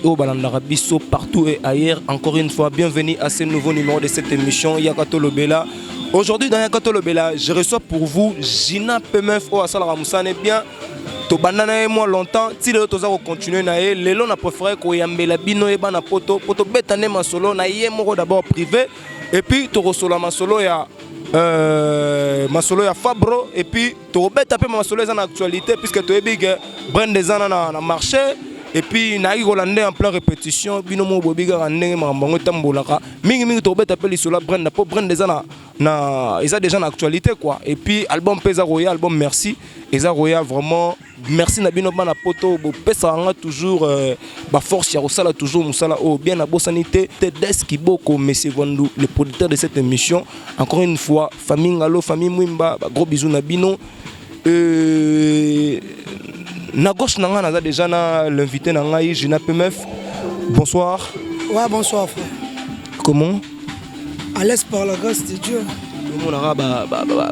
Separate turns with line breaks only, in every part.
Oyo balandaka biso partout et ailleurs, encore une fois, bienvenue à ce nouveau numéro de cette émission Yaka Tolobela. Aujourd'hui, dans Yaka Tolobela, je reçois pour vous Gina Pemef, oyo asalaka mosala bien. Tobanda na ye mwa longtemps, ti lelo toza kocontinue na ye. Lelo na préféré koyambela bino ye bana Poto po tobeta nde masolo na ye moko d'abord privé, et puis tokosola masolo ya Fabro, et puis tokobeta mpe masolo eza na actualité, puisque toyebi ke brand eza na marché. Et puis nayaki kolanda en plein répétition. Bino moko boyebi kaka ndenge makambo yango etambolaka mingimingi. Tokobeta mpe lisolo ya brand, mpo brand eza na eza déjà na actualité, quoi. Et puis album mpe eza koya, album Merci eza koya. Vraiment, merci na bino bana Poto, bopesaka nga toujours baforce ya kosala toujours mosala oyo bien. Nabosani te te Des Kiboko, monsieur Vandu, le producteur de cette émission. Encore une fois, famille Ngalo, famille Mwimba, gros bisous na bino. Na gauche na nga, naza déjà na l'invité na ngai, Gina Pmf. Bonsoir.
Ouais, bonsoir frère.
Comment?
À l'aise par la grâce de Dieu.
Omonaka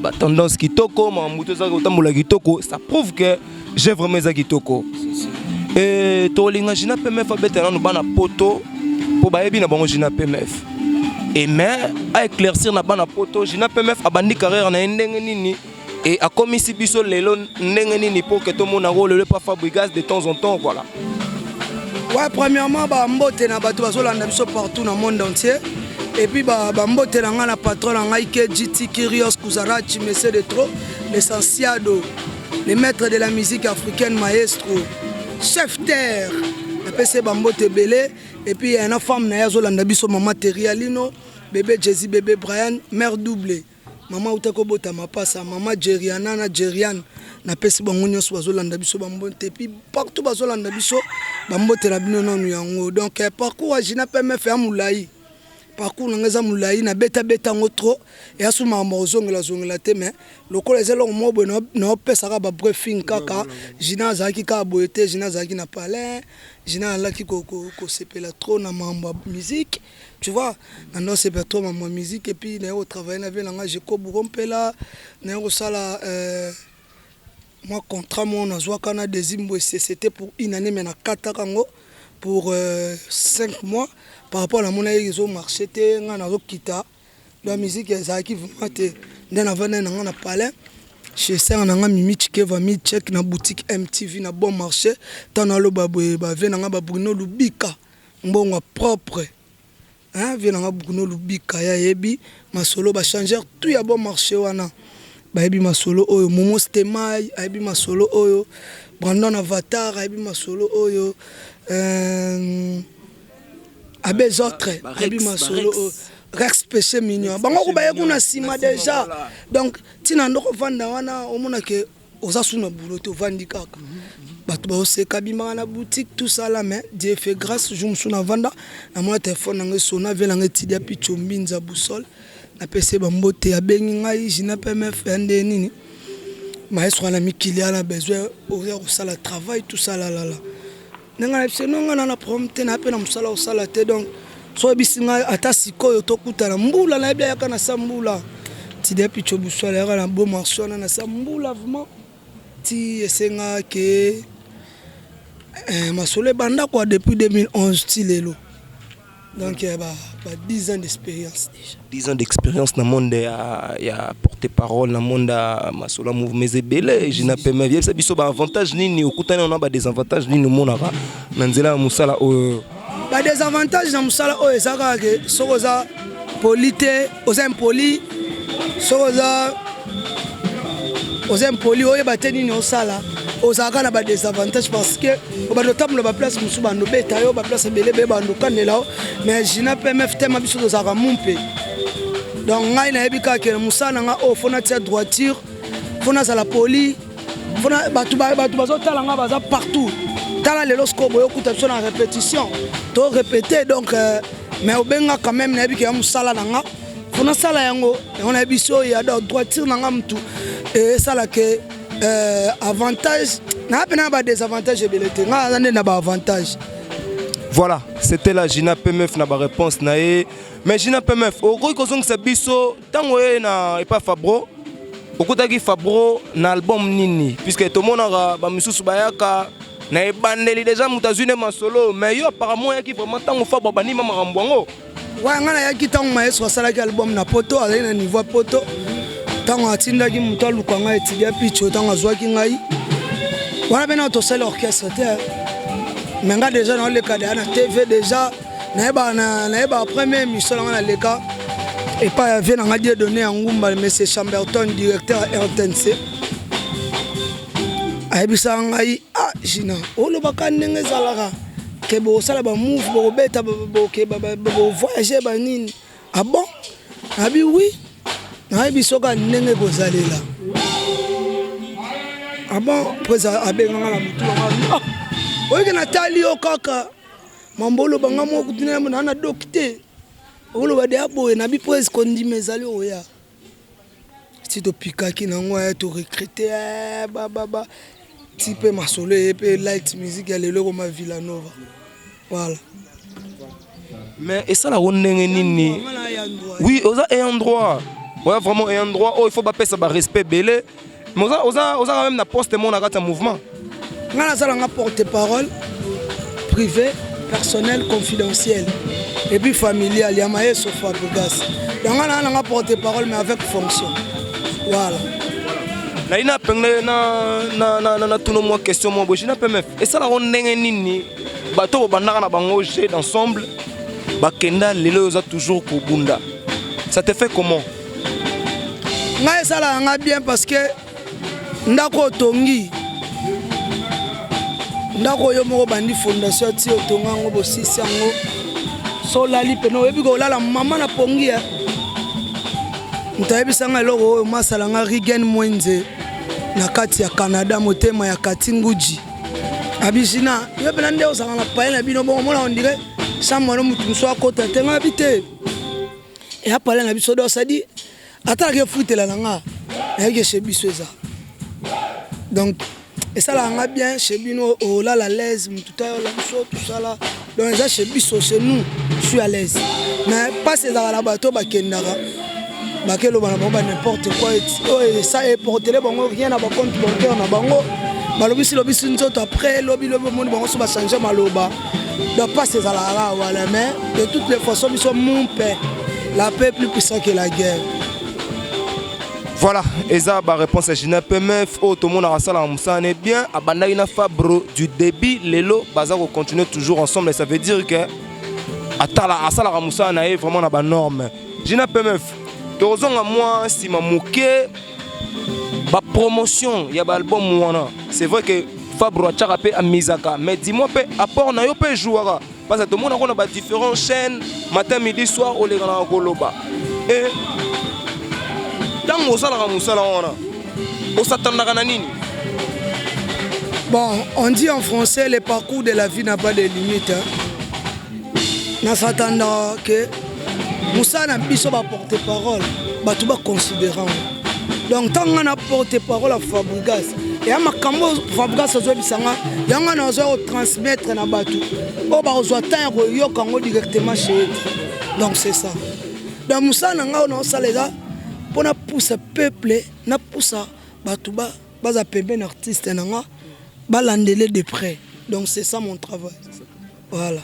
batendance kitoko, makambo to eza kotambola kitoko, ça prouve que j'ai vraiment eza kitoko. Tolinga Gina Pmf abeta nanu bana Poto, mpo bayebi na bango Gina Pmf, et mais aéclaircir na bana Poto Gina Pmf abandi carrière na ye ndenge nini et akomisi biso lelo ndenge nini, mpo ke tomonako lelo epa Fabrigas de temps en temps, voilà.
Ouais, premièrement, bambote na bato bazolanda biso partout na monde entier. Et puis bambote na ngai na patron na ngai KGT Kyrios Kuzarachi, monsieur de trop, l'essentiado, le maître de la musique africaine, maestro, chef terre. Napesi ye bambote ebele. Et puis na femme na ye azolanda biso, mama Terialino, bébé Jésus, bébé Brian, mère double, mama auta kobota mapasa, mama Jeriana na Jeriane. Napesi bango nyonso bazolanda biso bambote, puis partout bazolanda biso, bambote na bino nanu yango. Donc parcours ya Gina PMF ya molai, parcours na ngai eza molai, nabetabeta yango trop, eya su makambo kozongela-zongela te. Mais lokola eza eloko moko boye, naopesaka babriefing kaka. Gina azalaki kaka boye te. Gina azalaki na palin, Gina azalaki kosepela trop na makambo ya musique, tu vois. Nanda osepela trop makambo ya musique, et puis naye kotravaille na vie na ngai Jeko Buro Mpela, naye kosala mwa contrat moko nazwaka na Desimbo. C'était pour une année, mais nakataka yango pour 5 mois par rapport namonaki ezomarche te. Ngai nazokita donc musique ezalaki vraiment te. Nde navandai na ngai na palin chez sere na ngai Mimi Chikeva, mi check na boutique MTV na Bon Marché. Ntango naloba boye, bavie na ngai babruno Lubika, mbongo propre, hein, vie na ngai Bruno Lubika, ye ayebi masolo. Bachangeur tout ya Bon Marché wana bayebi masolo oyo. Momo Stemai ayebi masolo oyo, Brandon Avatar ayebi masolo oyo, abe autres ayebi masolo oyo, Rex Péché Mignon, bango ko baye kuna nsima déjà. Donc ntina ndoko ovanda wana, omonake oza su na boulot te, ovandi kaka, bato baoseka, bimaka na boutique, tout ça là. Mais Dieu fait grâce, jour mosusu navanda, namona telefone nanga esona, vie nanga etidia picho mbinza busol. Napesi ye bambote. Abengi ngai: "Gina PMF, ya nde nini, maestro na mikili ana besoin oya kosala travail, tout ça lalala." Ndenge na biso no, ngai na problème te, na mpe na mosala kosala te. Donc so oyebisi ngai ata sikoyo tokutana mbula, nayebi ayaka na sa mbula. Tidia picho buswala ayaka na Bon Marché wana na sa mbula. Vraiment ti esenga ke masolo ebanda, quoi, depuis 2011 ti lelo. Donc ba 10 ans d'expérience déjà.
10 ans d'expérience na monde ya porte-parole, na monde ya masolo ya mouvement eza ebele. Gina Pemef, yebisa biso baavantage nini okutani wana, badésavantage nini omonaka na nzela ya mosala oyo?
Badésavantage na mosala oyo eza kaka ke soki oza poli te, oza impoli. Soki oza impoli, oyeba te nini osala, ozalaka na badésavantage, parce que obanda otambola baplace mosusu, bando obeta yo baplace ebele ebele, bando okandela yo. Mais Gina PMF tema biso tozalaka mu mpe. Donc ngai nayebi kaka ke mosala na ngai oyo, faut natia droiture, faut nazala poli, bato bazotala ngai, baza partout. Tala lelo sikoyo boye okuta biso na répétition, to répété. Donc mais obenga quand même, nayebi ke ya mosala na nga, faut nasala yango. Yango nayebi so oyo ya droiture na nga, mutu esalaka avantage naa mpe na badésavantage ebele te. Ngai aza nde na baavantage.
Voilà, c'était la Gina PMF na baréponse na ye. Mais Gina PMF, okoki kozongisa biso ntango oye na epa Fabro, okutaki Fabro na album nini? Puisque tomonaka bamisusu bayaka. Na ebandeli déjà moto azwi nde masolo, mais yo apparemment oyaki vraiment ntango Fabro abandima makambo yango.
Wa ngai nayaki ntango maestro asalaki album na Poto, azali na niveau ya Poto. Ntango atindaki moto aluka ngai, etidia picho, ntango azwaki ngai wana mpe na tosali orchestre te, mais nga déjà naoleka deya na TV déjà, nayebaka première émission na nga naleka epai ya vie na nga Dieudonné ya Ngumba, monsieur Chamberton, directeur ya RTNC. Ayebisaka ngai: "Ah Gina, olobaka ndenge ezalaka ke bokosala bamove, bokobeta, bovoyage, banini." "Ah bon?" Nabi: "Oui, nayebi soki ndenge ekozalela." "Ah bon?" Prese abenganga na motu nanga: "Ah, oyeke natali yo kaka mambo oloba, nga moko kutu na doki te, oloba deya boye." Nabi: "Prese, kondima ezali oya." Ti topikaki nango, ya torecrute bababa ti mpe masolo eye mpe light music ya lelo ekoma Villanova, voilà.
Mais esalaka ndenge nini? Oui, oza ayant droit, oya vraiment ayant droit oyo il faut bapesa barespect ebele, mais oza quand même na poste mo na kati ya mouvement.
Ngai nasalanga porte parole privé, personnel, confidentiel et puis familial ya Maestro Fabregas. Donc ngai naa nanga porte parole, mais avec fonction, voilà.
Nayi na penge na tuna mwa question mwa boye. Gina PMF, esalaka ndenge nini bato bobandaka na bango jeu d'ensemble bakenda, lelo oyo oza toujours kobunda? Ça te fait comment?
Ngai esalaka nga bien, parce que ndako otongi, ndako oyo moko bandi fondation ti otonga yango, bosisi yango, so olali pene, oyebi kolala mama na pongi. Ya moto ayebisanga eloko oyo, masala nga Rigen Mwenze na kati ya Canada, motema ya Kati Nguji abisina yo mpena nde ozalaka na palais na bino bongo, omona on dirait chambre wana motu mosu akota te. Nga bi te, eya palais na biso. Donc c'est-à-dire atalaki efutela na nga, nayeki chez biso eza. Donc esalaka nga bien, chez bino olala l'aise, motu tayola biso tosala. Donc eza chez biso, chez nous, je suis à l'aise. Mais mpasi ezalaka na bato bakendaka, bakeloba na bango ba n'importe quoi, oyo esa eportele bango rien na bacompte bancaire na bango. Balobisi lobisi nzoto, après lobi lobi omoni bango so bachange maloba. Donc mpasi ezalaka kaka wana, mais de toutes les façons, biso mumpe, la paix plus puissant que la guerre.
Voilà, eza baréponse ya Gina PMF oyo tomonaka asalaka mosala ne bien. Abandaki na Fabro du début, lelo baza kocontinue toujours ensemble et ça veut dire que atala asalaka mosala na ye vraiment na banorme. Gina PMF, tokozonga mwa nsima moke, bapromotion ya baalbum wana, c'est vrai que Fabro atiaka mpe amizaka, mais dis-moi mpe apport na yo mpe ejouaka, parce que tomonaka na badifférent chaînes, matin, midi, soir, olekanaka koloba. E ntango osalaka mosala wana, osatandaka na nini?
Bon, on dit en français, le parcours de la vie n'a pas de limite, hein. Nasatandaka ke mosala na biso baporte parole, bato baconsidérant. Donc ntango nga na porte parole ya Fabregas, eya makambo Fabregas azoyebisa nga, yango nga nazwa kotransmettre na bato oyo bakozwa temps ya koyoka yango directement chez ye te. Donc c'est ça. Donc mosala na ngai oyo naosala eza mpo napusa peuple, napusa bato baza pembeni artiste na nga, balandele de près. Donc c'est ça mon travail, voilà.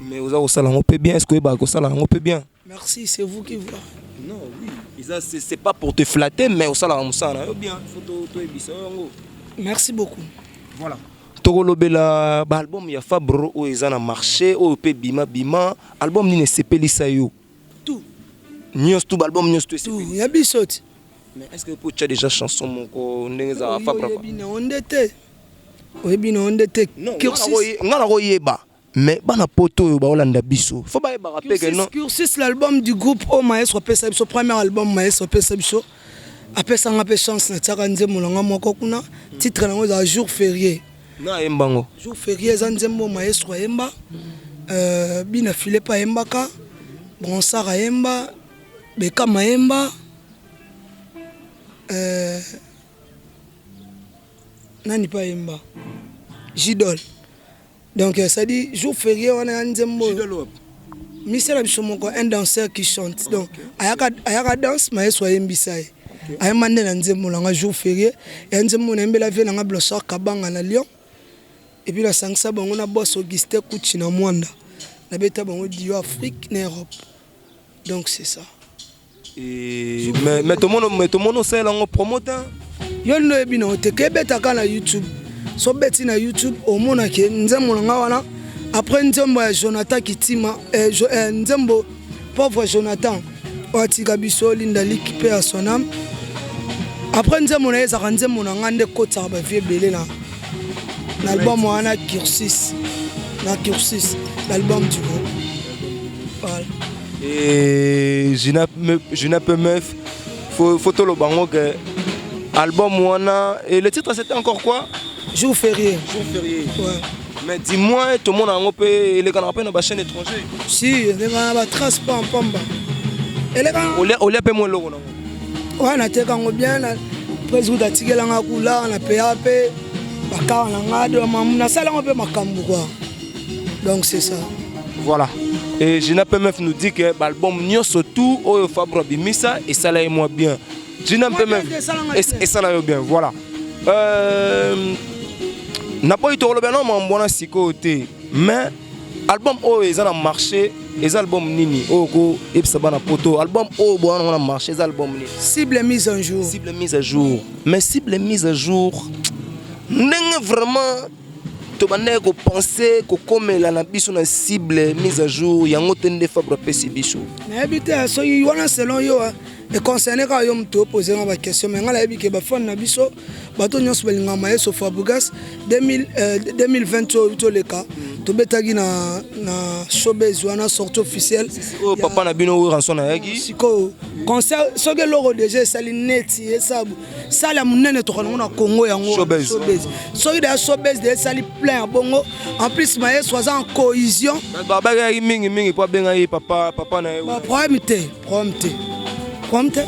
Mais oza kosala yango mpe bien. Est ce que oyebaka kosala yango mpe bien?
Merci, c'est vous qui voyez.
Non, oui, eza c'est pas pour te flatter, mais osalaka mosala na yo bien, faut toyebisa yo yango.
Merci beaucoup.
Voilà, tokolobela baalbum ya Fabro oyo eza na marché, oyo mpe bima bima. Album nini esepelisa yo?
Tout.
Nyonso tu, baalbum nyonso tu
Tout.
Esepeli?
Ya biso ti.
Mais est ce que po tia déjà chanson moko ndenge ezalaka Fabro?
Oyebi na yo nde te, oyebi na yo nde te.
Cursus, nga nakoyeba, mais bana Poto oyo baolanda biso, fo bayebaka mpe ke non.
Cursus, l'album du groupe oyo maestro apesa biso, premier album maestro apesa biso, apesanga mpe chance natiaka nzembo na nga moko kuna. Titre nango ezala Jour férié.
Na ayembango?
Jour férié eza nzembo oyo maestro ayemba, bina file mpe ayembaka, Bronsard ayemba, Bekam ayemba, nani mpe ayemba, Gidol. Donc c'est-à-dire Jour férié wana ya nzembo oyo misala biso moko, un danseur qui chante. Donc ayaka danse, maestro ayembisa ye, ayemba nde na nzembo nanga Jour férié. Ya nzembo nayembela vie nanga Blanchard Kabanga na Lyon. Et puis nasangisa bango na boss Augustin Kuchi na Mwanda, nabeta bango duo Afrique na Europe. Donc c'est ça.
Et mais tomona osalela yango promoteur.
Yo nde oyebi na yo te, kebetaka na YouTube. So beti na YouTube, omonake nzembo na nga wana. Après nzembo ya Jonathan Kitima, nzembo pauvre Jonathan oyo atika biso, Linda Liki mpe ya son âme. Après nzembo na ye, ezalaka nzembo na nga nde ekotisaka bavues ebele na album wana, Cursus, na Cursus, l'album du groupe, voilà.
Et Gina PMF, faut toloba yango ke album wana, et le titre, c'était encore quoi?
Jour férié.
Jour férié.
Ouais.
Mais dis-moi, tomona yango mpe elekanaka mpe na bachaîne étranger?
Si, elekaka na batrace pampamba, elekaka.
Olia mpe mwa eloko nango?
Ouais, nateka yango bien. Na président atikelanga kula, napeya mpe bakar na nga do nasala yango mpe makambo quoi. Donc c'est ça.
Voilà. Et Gina PMF nous dit que l'album nyonso tout oyo Fabro abimisa esala ye mwa bien. Gina
Mwa bien
PMF
te, esalanga bien.
Esala yo bien, voilà. Naboyi tokoloba na mambo wana sikoyo te, mais album oyo eza na marché eza album nini oyo koyebisa bana Poto? Album oyo bowana ngo na marché eza album nini?
Cible mise en jour.
Cible mise à jour. Mais cible mise à jour, ndenge vraiment tobandaki kopense kokomela na biso na cible mise à jour yango te nde Fabre apesi biso.
Nayebi te soki wana selon yo econcerne kaka yo moto opose nga baquestion, mais ngai nayebi ke bafans na biso, bato nyonso balingaka Mayeso Fabregas, 2020 oyo toleka, tobetaki na Showbase wana, sortie officielle.
Oyo papa na bino oyo Ranson ayaki.
Sikoyo concert, soki eloko deja esali neti esabu sala ya monene tokanango na Congo yango.
Showbase.
Showbase. Soki deya Showbase deja esali plein ya bongo, en plus Mayeso aza en cohésion.
Babakaki mingimingi mpo abengaki papa na ye.
Problème te, problème te, problème te.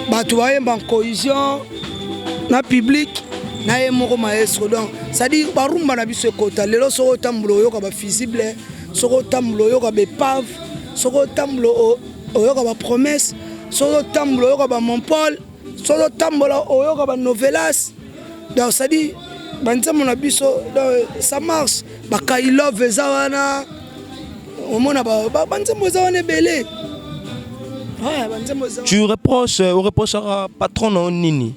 Bato bayemba en cohésion na public na ye moko maestro. Donc c'est-à-dire barumba na biso ekota lelo. Soki otambola, oyoka bafusible. Soki otambola, oyoka baépave. Soki otambola, oyoka bapromesse. Soki otambola, oyoka bamontpol. Soki otambola, oyoka banovelas. Donc c'est-à-dire banzembo na biso, donc ça marche. Bakailove eza wana, omona banzembo eza wana ebele. Ouais, banzembo eza.
Tu reproches, oreprochaka patron na yo nini?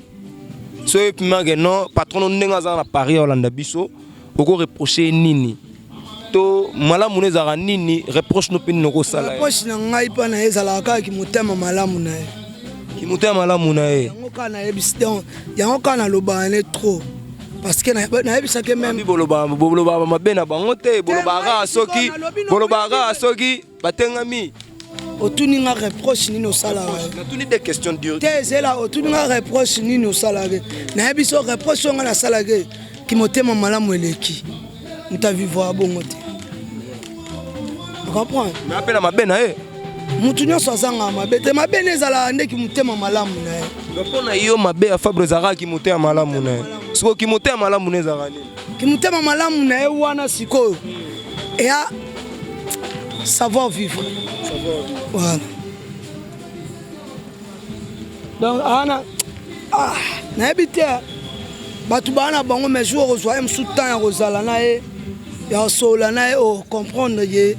Soki epimake non, patron no ndenge aza na Paris, aolanda biso, okoreproche nini to malamu no ezalaka nini? Reproche no mpe nini okosala ye?
Reproche na ngai mpa na ye ezalaka kaka kimotema malamu na ye.
Kimotema malamu na ye.
Yango kaka nayebisi. Donc yango kaka nalobaka ne trop, parce que nayebisaki même.
Abi bolobaka mabe na bango te, bolobaka kaka soki bolobaka kaka soki batengami.
Otuni nga reproche nini osalaka ye?
Natuni des questions dures.
Te, ezela. Otuni nga reproche nini osalaka ye, nayebi so reproche oyo nga nasalaka ye, kimotema malamu eleki. Moto avivre bongo te, comprendre?
Mais ape na mabe na ye.
Motu nyonso azangaka mabe te. Mabe nde ezalaka ndeki motema malamu na ye.
Donc mpo na yo, mabe ya Fabre ezalaka kimotema malamu na ye. Sikoyo kimotema malamu na ezalaka nini?
Kimotema malamu na ye wana sikoyo eya savoir vivre, voilà. Donc ana, ah, nayebi te bato baa na bango, mais jour okozwa ye mosusu temps ya kozala na ye, ya kosolola na ye, ocomprendre ye.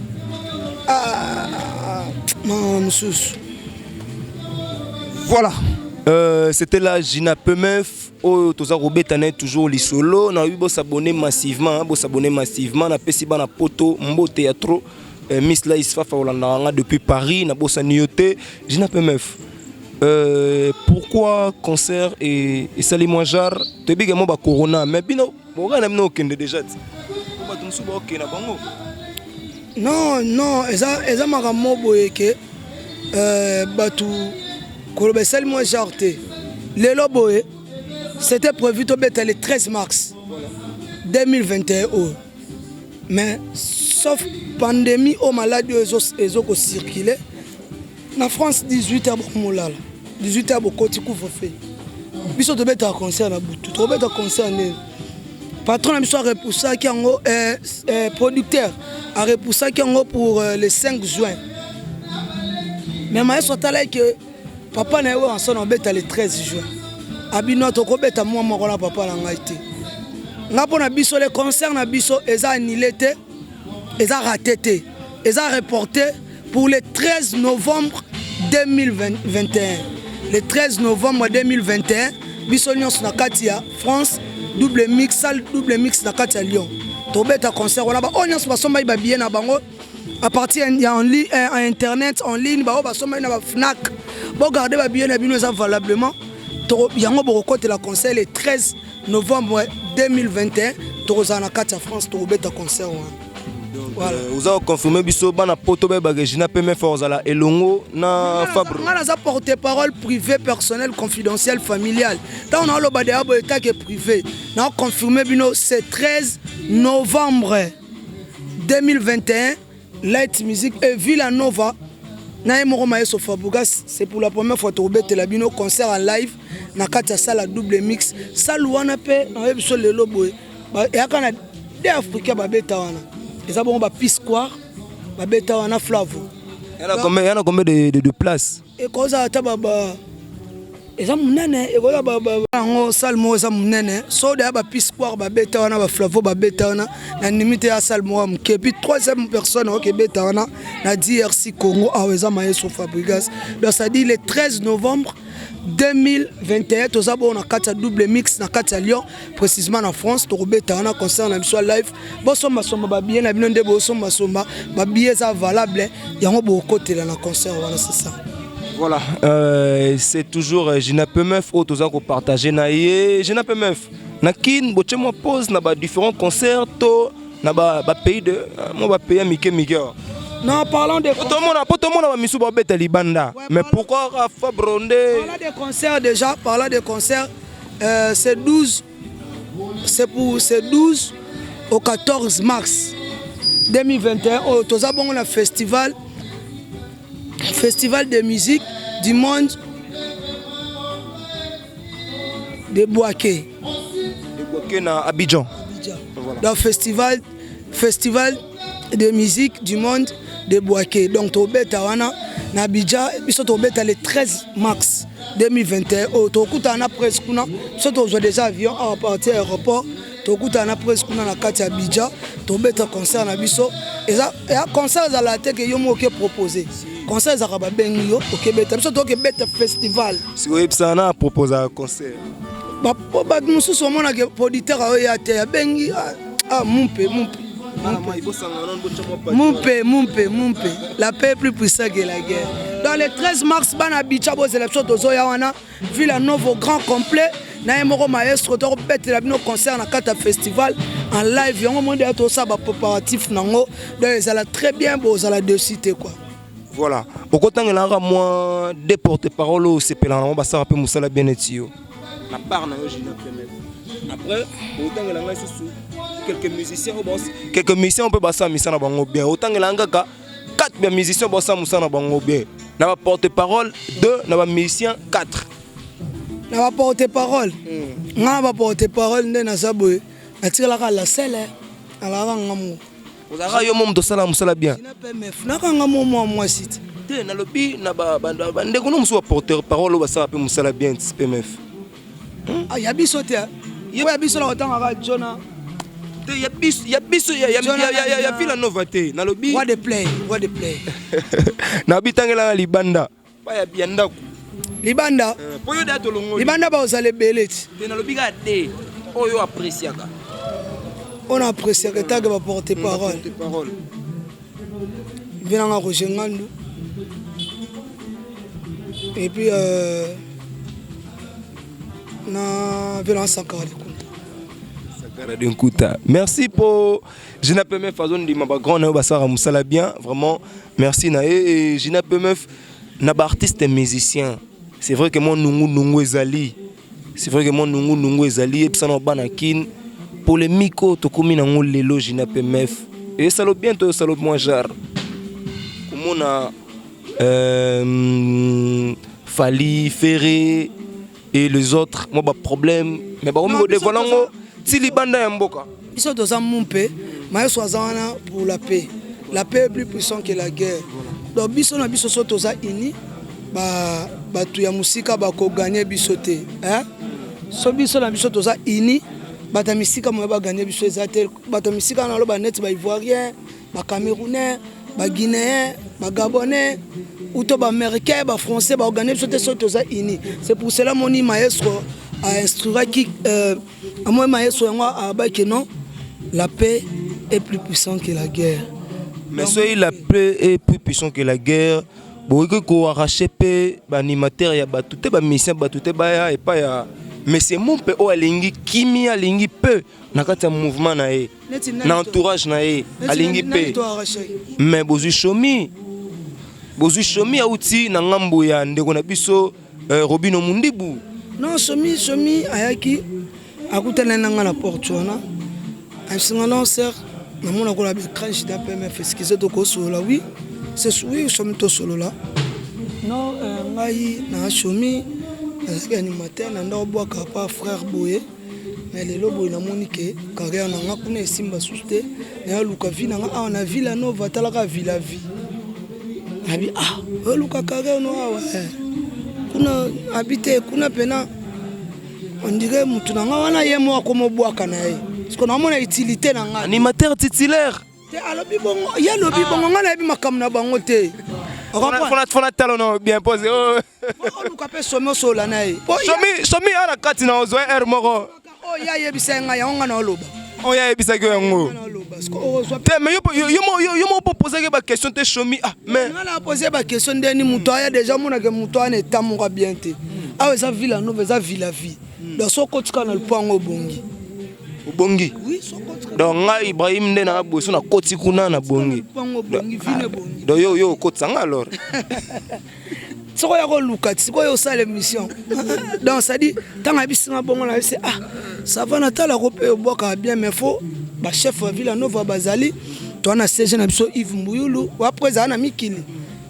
Ah, mama mosusu.
Voilà, c'était là Gina Pemef oyo toza kobeta na ye toujours lisolo. Nayebi bosabone massivement, bosabone massivement. Napesi bana Poto mbote ya trop. Miss Lais Fafa olandaka nga depuis Paris, nabosani yo te. Gina Pemef, pourquoi concert esali mwa genre toyebi ke mwa bacorona, mais bino bokai na bino okende déjà ti po bato mosusu baokende na bango?
Non, eza makambo boye ke bato koloba esali mwa genre te. Lelo boye, c'était prévu tobeta le 13 mars 2021 oyo, mais sauf pandémie oyo, maladi oyo ezokocircule na France, 18 heures bokomolala, 18 heures bokoti couvre-feu. Biso tobetaka concert na butu, tokobeta concert ndeni? Patron na biso arepoussaki yango, producteur arepoussaki yango pour le 5 juin, mais mayeso atalaki ke papa na ye oyo ansona obeta le 13 juin, abino tokobeta mwa moko na papa na ngai te. Nga mpo na biso, le concert na biso eza annulé te, eza raté te, eza reporté pour le 13 novembre 2021. Le 13 novembre 2021, biso nyonso na kati ya France, Double Mix, salle Double Mix na kati ya Lyon, tobeta concert wana. Baoyo nyonso basombaki babillet na bango à partir ya en internet, en ligne, baoyo basombaki na baFnac, bogarde babillet na bino, eza valablement yango. Bokokotela concert le 13 novembre 2021. Tokozala na kati ya France, tokobeta concert wana.
Voilà. Oza koconfirme biso, bana Poto bayebaka Gina PMF ozala elongo na Fabre?
Nga naza porte parole privé, personnel, confidentiel, familial. Ntango naoloba deya boye etake privé, naoconfirme bino, c'est 13 novembre 2021, Light Music et Villa Nova na ye moko Maestro Fabregas. C'est pour la première fois tokobetela bino concert en live na kati ya salle ya Double Mix. Salle wana mpe nayebi biso lelo boye, eyaka na de Africain babeta wana, eza bongo ba P-Square babeta wana, Flavo.
Yana combien de place?
Ekozala ata baba, eza monene, ekoza yango salle moko eza monene. So deya ba P-Square babeta wana, baFlavo babeta wana, na ndimi te ya salle moko ya moke. Puis troisième personne oyoki ebeta wana na DRC Congo awa eza Maestro Fabregas. Donc ça dit, le 13 novembre 2021, toza bongo na kati ya Double Mix na kati ya Lyon, précisément na France. Tokobeta wana concert na biso ya live. Bosombasomba babillet na bino nde bosombasomba babillet, eza valable yango, bokotela na concert wana, c'est ça.
Voilà, c'est toujours Gina PMF oyo toza kopartage na ye. Gina PMF, na Kin botie mwa pause na ba différents concerts to na bapays de mwa bapays ya mike mike awa?
Non, parlant de
Tomona po tomona bamisu babeta libanda, mais pourquoi Fabre nde?
Parlant de concerts déjà, parlant de concerts, c'est 12, c'est pour c'est 12 au 14 mars 2021. Oh, toza bongo na festival de musique du monde de Bouaké.
De Bouaké na Abidjan.
Abidjan. Voilà. Donc festival de musique du monde de Bouaké. Donc tobeta wana na Abidjan, biso tobeta le 13 mars 2021. Oyo tokutana na presse kuna, biso tozwa déjà avion awa partir ya aéroport, tokutana na presse kuna na kati ya Abidjan, tobeta concert na biso. Eza ya concert ezala te ke yo moko oke propose concert, ezalaka babengi yo, okebeta. Biso tokebeta festival.
Sikoyebisana na proposaka concert?
Bato mosusu omonaka producteur aoya te, abengi ah, mumpe mumpe mumpe mumpe mumpe. La paix est plus puissante que la guerre. Dans le 13 mars, bana Abidjan, bozela biso, tozoya wana Villa Novo grand complet na ye moko maestro. Tokobetela bino concert na kati ya festival en live. Yango moi nde tosala bapréparatif nango, donc ezala très bien, bozala dessus te quoi.
Voilà, okotangelaka mwa de porte parole oyo osepelaka nango, basala mpe mosala bien neti yo, na part na yo Gina PMF. Après otangela ngai susu quelques musiciens oyo, quelques musiciens mpe basala misala na bango bien. Otangela ngai kaka 4 ya musiciens basala mosala na bango bien. Na baporte parole 2, na bamusicien 4.
Na baporte parole, nga na baporte parole nde naza boye, natikalaka la sele, alaka nga moko.
Ozalaka yo mo moto osala mosala bien?
PMF nakanga mo mwa mwasi te.
Te, nalobi na bandeko no mosusu, baporte parole oyo basala mpe mosala bien ti PMF.
Ya biso te, oyo ya biso na kotangaka Jona.
Te, ya biso, ya biso ya Villa Nova te, nalobi.
Roi de play, roi de play.
Nalobi tangelaka libanda pa ya ndako.
Libanda?
Po yo da tolongoli.
Libanda bazala ebele ti.
Te, nalobi kaka de oyo appréciaka.
Oyo na appréciaka etake baporte parole?
Parole.
Vie nanga Roger Ngandu et puis na vie nanga Sankara de Kunta.
Sankara de Nkuta. Merci po Gina PMF azondima bagrand na yo basalaka mosala bien, vraiment merci na ye. Et Gina PMF, na baartiste musicien, c'est vrai que mwa nungu nungu ezali, c'est vrai que mwa nungu nungu ezali. Yebisa na bana Kine, polémique oyo tokómi nango lelo, Gina PMF, esalo bien to esalo mwa genre komona Fally, Ferré et les autres, mwa baproblème, mais bakomi kodévoile yango ti libanda ya mboka?
Biso toza mu mpe mayeso aza wana pour la paix. La paix est plus puissant que la guerre. Donc biso na biso so toza uni, bato ya mosika bakoganye biso te, hein? So biso na biso toza uni. Bato ya misika moya baganye biso eza te. Bato ya misika naloba neti baivoirien, bacamerounais, baguinéen, bagabonais ou to baaméricain, bafrançais, baorganize biso te soki toza uni. C'est pour cela moni maestro ainstruiraki amoi maestro yango abaki non, la paix est plus puissante que la guerre.
Mais soki la paix est plus puissant que la guerre, bokoki koarrache mpe baanimateur ya bato te, bamusicien bato te, baya epai ya monsieur Mumpe oyo alingi kimia, alingi mpe na kati ya mouvement na ye, na entourage na ye, alingi mpe. Mais bozwi Shomi, bozwi Shomi auti na ngambo ya ndeko na biso Robino Mundibu.
Non, Somi, Somi ayaki, akutana na nga na porte wana, abisinga: "Non sœur, namona kola baécran jida PMF, excuse, tokosolola?" "Oui, c'est oui, Somi, tosolola." "Non, ngai na Somi, nazalaki animateur na ndako, bwaka pa frère boye, mais lelo boye namoni ke carrière na nga kuna esimba susu te, nayaluka vie na nga awa na Villa Nova." Talaka Villa Vie abi: "Ah, oyoluka carrière no awa kuna?" Abi te, kuna mpena on dirait mutu na nga wana ye moko akomobwaka na ye, parce que naomona utilité na nga.
Animateur titulaire.
Te, alobi bongo, ye alobi bongo, nga nayebi makambo na bango te.
Fona talo no bien posé.
Oluka mpe Somi, osolola na ye.
Somi, Somi ana kati na ozwa aire moko.
Oyo ye ayebisa ngai yango, nga na oloba.
Oyo ayebisaki yango te, mais yo moko posaki baquestion te, Shomi? Ah, mais
nga na pose baquestion ndeni moto aya déjà, omonake moto wana eta moko bien te. Awa eza Villa Nova, eza Villa Vie, donc soki otika na lupango, obongi.
Obongi. Donc ngai Ibrahim nde na boye, so nakoti kuna na bongi.
Lupango obongi, vino ebongi.
Donc yo okotisa nga alors.
Soki oya koluka ti sikoyo osala émission, donc c'est-à-dire ntango ayebisinga bongo, nayebisi: "Ah, ça va, natalako mpe obwakaka bien, mais faut bachef ya Villa Nova bazali." Toa na CG na biso Yves Mbuyulu, après ezala na mikili,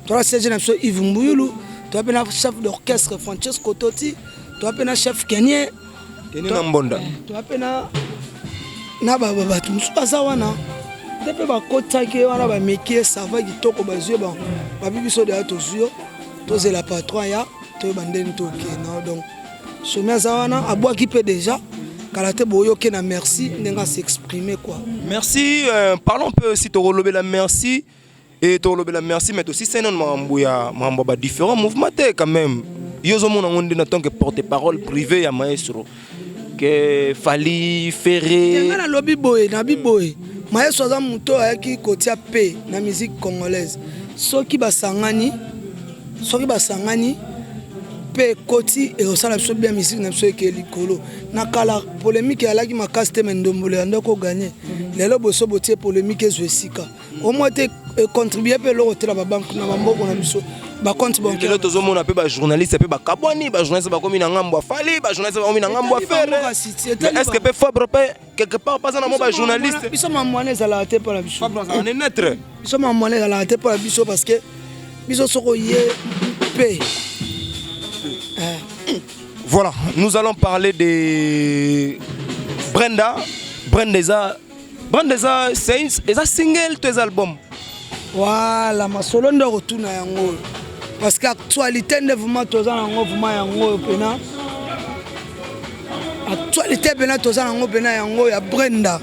toa na CG na biso Yves Mbuyulu, toa mpe na chef d'orchestre Francesco Toti, toa mpe na chef Kenien.
Keni na mbonda.
Toa mpe na bato mosusu baza wana te mpe bakotaki ye wana, bameki ye, ça va, kitoko, bazwi ye babi biso deya, tozwi yo, tozela patron ya toyeba ndeni tokende. Donc Somi aza wana, abwaki mpe déjà kala te, boyoke na merci ndenge as'exprime quoi.
Merci. Parlons un peu aussi, tokolobela merci et tokolobela merci, mais aussi sena makambo ya makambo ya badifférent mouvement te quand même. Yo ozomona yango nde na tant que porte parole privé ya maestro ke Fally, Ferre?
Nga nalobi boye, nabi boye: maestro aza moto oyo ayaki kotia pe na musique congolaise. Soki basangani, soki basangani mpe ekoti, ekosala biso bien, musique na biso eke likolo. Na kala polémique ezalaki makasi te, me ndombolo ya ndeko ganye. Lelo boso botie polémique, ezwa esika omoi te, econtribue mpe eloko te na babanke na bamboko na biso, bacompte
lelo
bancaire.
Tozomona mpe bajournaliste mpe bakabwani, bajournaliste bakomi na ngambo ya Fally, bajournaliste bakomi na ngambo ya Ferre. Mais est ce que mpe Fabre mpe quelque part mpaza na mo bajournaliste?
Biso mamwana ezalaka te mpo na biso.
Fabre azala ne neutre.
Biso mamwana ezalaka te mpo na biso, parce que biso soki oye mpe
Voilà, nous allons parler de Brenda. Brenda eza, Brenda eza, c'est eza single to eza album?
Voilà, masolo nde kotuna yango oyo, parce que actualité nde vraiment toza nango, vraiment yango oyo mpena actualité mpena toza nango mpena yango oyo ya Brenda.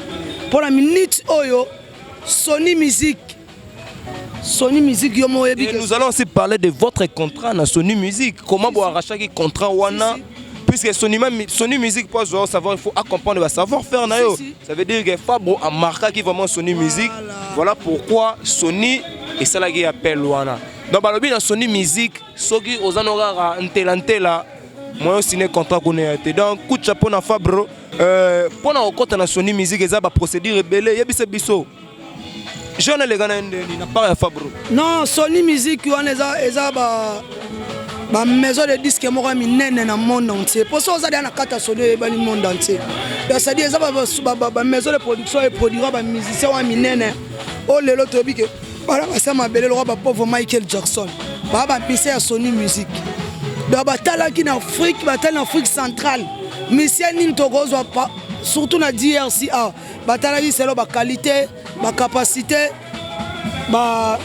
Mpo na minute oyo, Sony Music, Sony Music, yo moko oyebi.
Et nous allons aussi parler de votre contrat na Sony Music. Comment vous arracher contrat wana? Puisque Sony, Sony Music, pour savoir, il faut comprendre le savoir-faire. Na yo.
Si, si.
Ça veut dire que Fabro a marqué qui vraiment Sony Music. Voilà pourquoi Sony et ça qui appelle wana. Donc, balobi na Sony Music, soki ozano ntela ntela, moi signé contrat qu'on a été. Donc, coup de chapeau na Fabro. Pour na okota na Sony Music, eza ba procédure ebele, yebisa biso. Jeune les gars na part ya Fabro.
Non, Sony Music wana eza ba bamaison de disque moko ya minene na monde entier. Mpo so oza deya na kati ya Sony, oyebani monde entier. Donc c'est-à-dire eza bamaison de production eproduira bamusicien wana minene oyo lelo toyebi ke bana basa mabele lokwa bapauvre Michael Jackson, baa bamusicien ya Sony Music. Donc batalaki na Afrique, batali na Afrique centrale musicien nini tokozwa, surtout na DRC awa. Batalaki selo baqualité, bacapacité, ba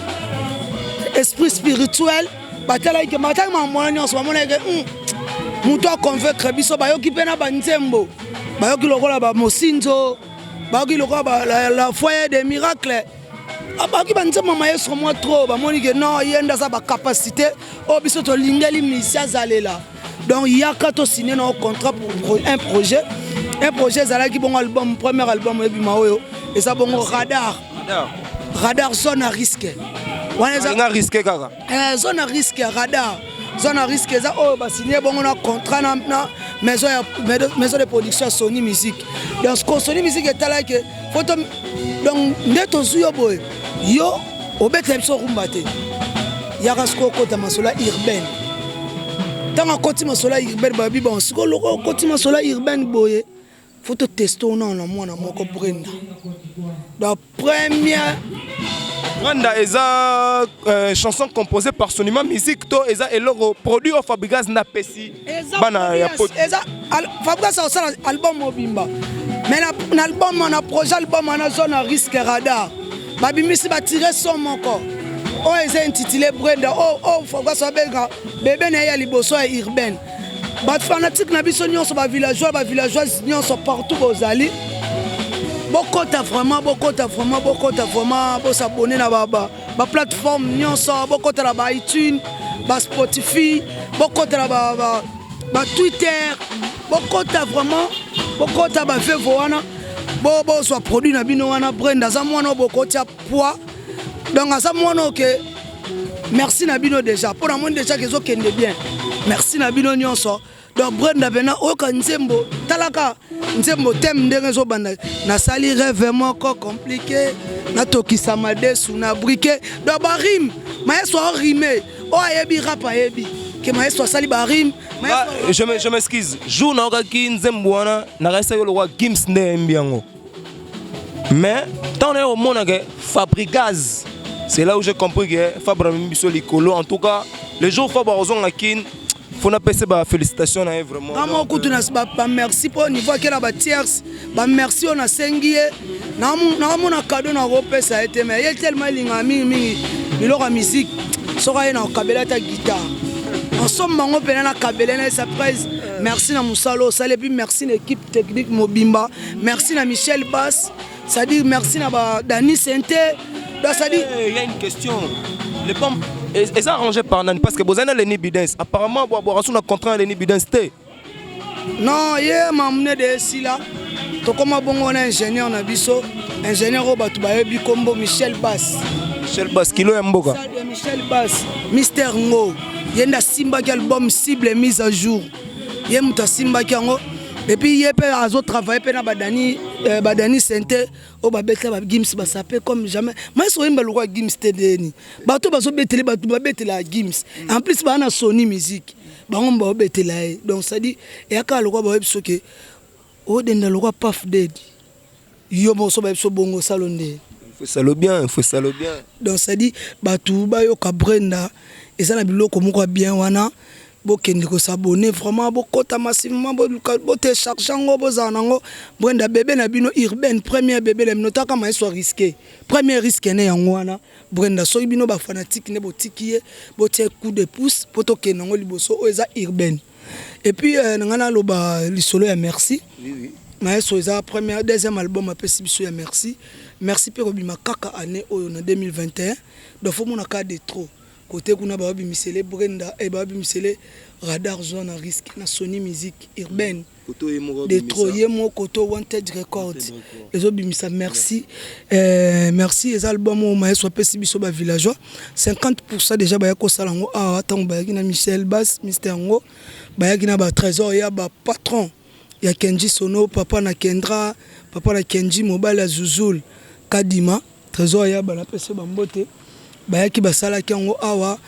esprit spirituel, batalaki ke batalaki makambo wana nyonso, bamonaki ke moto aconvaincre biso. Bayoki mpe na banzembo. Bayoki lokola bamosinzo, bayoki lokola la foi des miracles. Bayoki banzembo maestro mwa trop, bamoni ke non, ye nde aza bacapacité oyo biso tolingeli misi azalela. Donc yaka tosigner na contrat pour un projet. Un projet ezalaki bongo album, premier album ebima oyo eza bongo Radar. Radar, zone à risque wana eza
Nga risque kaka.
Zone à risque ya Radar, zone à risque eza oyo basigne bongo na contrat na maison ya maison de production ya Sony Music. Donc ko Sony Music etalaki foto, donc nde tozwi yo boye, yo obetela biso rumba te, yaka sikoyo okota masolo ya urbaine. Ntango akoti masolo ya urbaine, babi bon, sikoyo loko okoti masolo ya urbaine boye, faut totester ona na mwana moko, Brenda. Donc première
Brenda eza chanson composée par Sonima Music to eza eloko produit oyo Fabregas na pesi bana ya poto?
Eza Fabregas akosala album mobimba, mais na album, na projet album wana zone à risque Radar, babimisi batire son moko oyo eza intitulé Brenda, oyo Fabregas abenga bebe na ye ya liboso ya urbaine. Bafanatike na biso nyonso, bavillageois, bavillageoise nyonso partout bozali, bokota vraiment, bokota vraiment, bokota vraiment, bos'abonner na baplateforme nyonso, bokota na baitunes, baSpotify, bokota na baTwitter, bokota vraiment, bokota bavevo wana, bozwa produit na bino wana. Brenda aza mwana oyo bokotia poids, donc aza mwana oyo ke merci na bino déjà mpo namoni déjà ke ezokende bien. Merci na bino nyonso. Donc Brenda pena oyoka nzembo, talaka nzembo teme ndenge ezobanda: nasali rêve moko compliqué, natokisa madesu na briquet. Donc barime, maestro aorime oyo ayebi rap, ayebi ke maestro asali barime.
Je m'excuse, jour naokaki nzembo wana, nakayisaki lokwa Gims nde ayembi yango, mais ntango naye komona ke Fabregas, c'est là où j'ai compris que Fabre amemi biso likolo. En tout cas, le jour Fabre akozonga Kine, faut napesa bafélicitation na ye vraiment.
Nga kutu na bamerci mpo niveau ake na batierce, bamerci oyo nasengi ye, naomona cadeau nakopesa ye te, mais ye tellement elingaka mingimingi biloko ya musique, soki aye na kokabela ata guitare, ensemble bango mpena nakabele na ye surprise. Merci na mosala osali, et puis merci na équipe technique mobimba, merci na Michel Bas, c'est-à-dire merci na badani Sente. Donc c'est-à-dire
Il y a une question: les pompes eza arrangé par nani? Parce que bozali na Leni Bidens, apparemment bwaka so na contrat na Leni Bidens te.
Non, ye mamune de esila, tokóma bongo na ingénieur na biso, ingénieur oyo bato bayebi nkombo Michel Bas.
Michel Bas, kilo ya mboka.
Michel Bas, Mister Ngo, ye nde asimbaki album Cible mise à jour, ye moto asimbaki yango. Et puis ye mpe azotravaille mpe na badani, badani Sente oyo babetela bagims, basape comme jamais. Maestro oyemba lokwa Gims te, ndeni bato bazobetele, bato babetela Gims, en plus baa na Sony Music, bango baobetela ye. Donc c'est-à-dire eyaka lokwa bayebi soki odenda lokwa Paf Ded, yo moso bayebi so bongo osalo nde.
Faut salo bien, faut salo bien.
Donc c'est-à-dire bato bayoka Brenda, eza na biloko moko ya bien wana. Bokende kos'abonner vraiment, bokɔta massivement, botélécharge yango, bozala nango. Brenda, bebe na bino urbaine, première bebe na bino, taka maestro risque, premier risque ne yango wana Brenda. Soki bino bafanatike nde botiki ye, botia coup de pouce mpo tokende yango liboso, oyo eza urbaine. Et puis na ngai naloba lisolo ya merci. Maestro eza première, deuxième album apesi biso ya merci. Merci mpe kobima kaka année oyo na 2021. Donc faut mona ka de trop côté kuna, baobimisele Brenda e, baobimisele Radar, zone à risque na Sony Music urbaine de trop, ye moko koto Wanted Record ezobimisa merci. Merci eza album oyo maestro apesi biso bavillageois. 50 déjà baya kosala yango awa ntango bayaki na Michel Bas, mister yango, bayaki na batrésor ya bapatron ya Kenji Sono, papa na Kendra, papa na Kenji, mobali ya Zuzul Kadima, trésor ya banapesi bambote. Bayaki basalaki yango awa,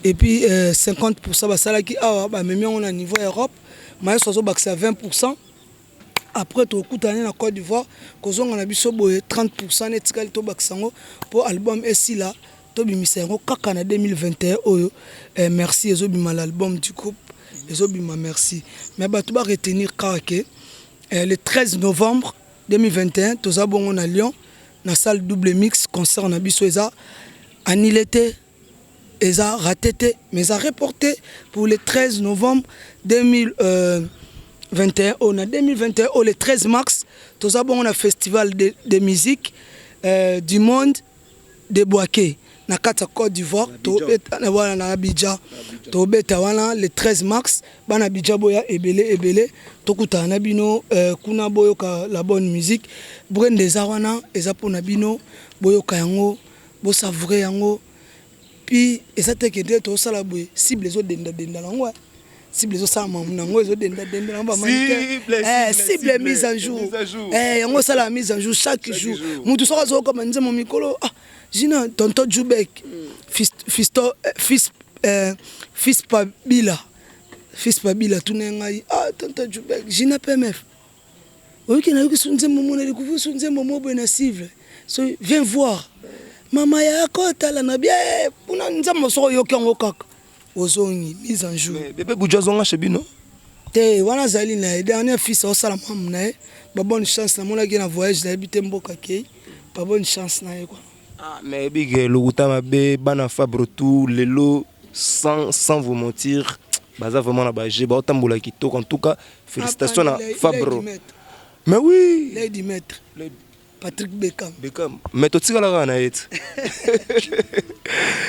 et puis 50 basalaki awa, bamemi yango na niveau Europe. Maestro azobakisa 20. Après tokutani na Côte d'Ivoire, kozonga na biso boye, 30 netikali tobakisa yango mpo album esila, tobimisa yango kaka na 2021 oyo. Merci ezobima, l'album du groupe ezobima merci. Mais bato baretenir kaka ke le 13 novembre 2021 toza bongo na Lyon, na salle Double Mix. Concert na biso eza annulé te, eza raté te, mais eza reporté pour le 13 novembre 2000, euh, 21 oyo, na 2021 oyo, le 13 mars, toza bongo na festival de musique du monde de Bouaké, na kati ya Côte d'Ivoire. Tobeta wana na Abidjan, tobeta wana le 13 mars. Bana Abidjan, boya ebele ebele, tokutana na bino kuna, boyoka la bonne musique. Brende eza wana, eza mpona bino, boyoka yango, bosavourer yango. Puis eza teke nde tozosala boye, cible ezodendadenda nango, cible ezosala mamu nango, ezodendadenda nango. Cible mise en jour yango, osalaka mise en jour chaque jour. Mutu soki azokoma nzembo mikolo, ah, Gina, tonton Jubek, fisto, fils, fils Pabila, fils Pabila, tuna ngai: "Ah, tonton Jubek, Gina PMF, oyoki, nayoki so nzembo mo, na découvrir so nzembo mo boye na cible, so viens voir mama ya kotala na bia mpuna nzembo." Soki oyoki yango kaka, ozongi mise en jour.
Bébé Buju azonga chez bino?
Te, wana azali na ye dernier fils, aosala mamu na ye. Babonne chance, namonaki na voyage, nayebi te mboka kei. Babonne chance na ye quoi.
Ah, mais yebi ke lokuta mabe, bana Fabre tout lelo, sans vous mentir, baza vraiment na baje, baotambola kitoko. En tout cas, félicitations na Fabre, mais oui.
Lady Maître Patrick Beckham.
Beckham, mais totikala kaka na ye te.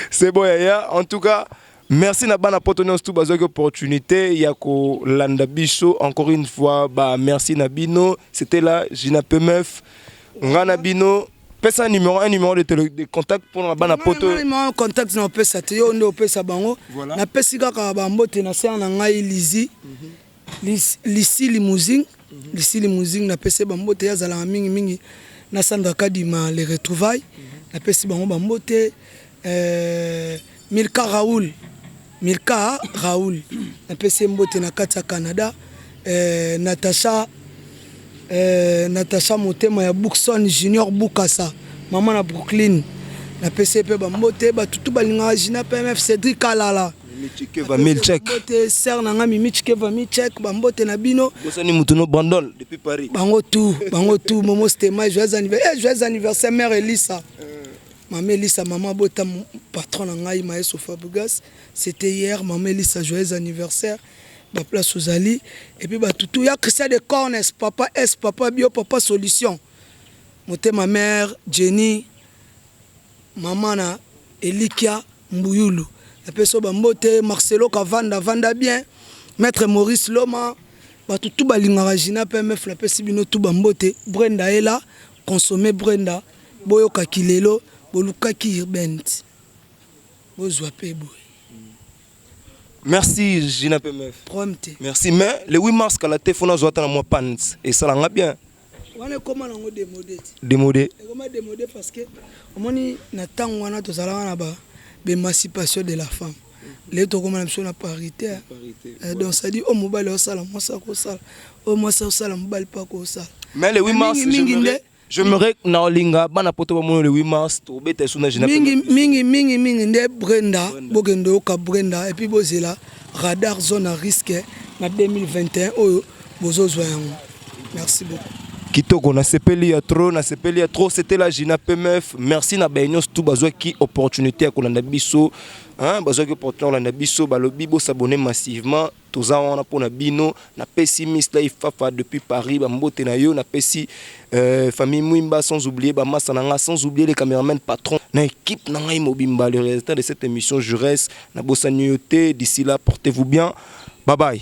C'est bon yaya, en tout cas merci na bana poto nyonso tu bazwaki opportunité ya kolanda biso. Encore une fois, ba merci na bino. C'était là Gina PMF, nga na bino. Pesa numéro, un numéro de contact mpona bana poto.
Numéro contact na opesa te, yo nde opesa bango. Napesi kaka bambote na sere na ngai Lizi, Lisi Limousine, Lisi Limousine, napesi bambote. Ye azalaka mingimingi na Sandra Kadima, les retrouvailles. Napesi bango bambote. Milka Raoul, Milka Raoul, napesi ye mbote na kati ya Canada. Natacha, Natacha Motema ya Bookson Junior Bukasa, mama na Brooklyn, napesi ye mpe bambote. Batutu balingaka Gina PMF, Cédric Alala. Mbote sere na nga Mimi Chikeva Michek, bambote na bino.
Bosani mutu no Brandon depuis Paris.
Bango tout, bango tout. Momo Stema, joyeux anniversaire, eh, joyeux anniversaire mère Elisa, mama Elisa, mama bota patron na ngai Maeso Fabregas. C'était hier. Mama Elisa, joyeux anniversaire, baplace ozali. Et puis batutu ya Christian de Cornes, papa S, papa Bio, papa Solution, motema mère Jenny, mama na Elikia Mbuyulu, napesi oyo bambote. Marcelo Kavanda, vanda bien. Maître Maurice Loma, bato tu balingaka Gina PMF, napesi bino tu bambote. Brenda ela consomme, Brenda, boyokaki lelo, bolukaki urbaine, bozwa mpe boye.
Merci Gina PMF.
Problème te.
Merci, mais le 8 mars kala te, fona azwa ata na mwa pants, esalanga bien.
Wana ekóma nango démodé ti.
Démodé.
Ekóma démodé parce que omoni, na ntango wana tozalaka na ba baémancipation de la femme. Lelo tokóma na biso na parité. Donc c'est-à-dire oyo mobali osala, mwasi akosala, oyo mwasi osala, mobali mpe akosala.
Mais le 8 mars,
mingi nde
j'aimerais na olinga bana poto bamona le 8 mars, tobeta esu na Gina.
Mingi mingi mingi mingi nde Brenda, bokende oyoka Brenda et puis bozela radar zone à risque na 2021 oyo bozozwa yango. Merci beaucoup.
Kitoko, nasepeli ya trop, nasepeli ya trop. C'était la Gina PMF. Merci na baye nyonso tu bazwaki opportunité ya kolanda biso, hein, bazwaki opportunité ya kolanda biso. Balobi bosabonner massivement, toza wana mpona bino. Napesi Miss Life Fafa depuis Paris bambote na yo. Napesi famille Mwimba, sans oublier bamasa na nga, sans oublier les caméraman patron na équipe na ngai mobimba, le réalisateur de cette émission Jures, nabosani yo te. D'ici là, portez-vous bien, bye bye.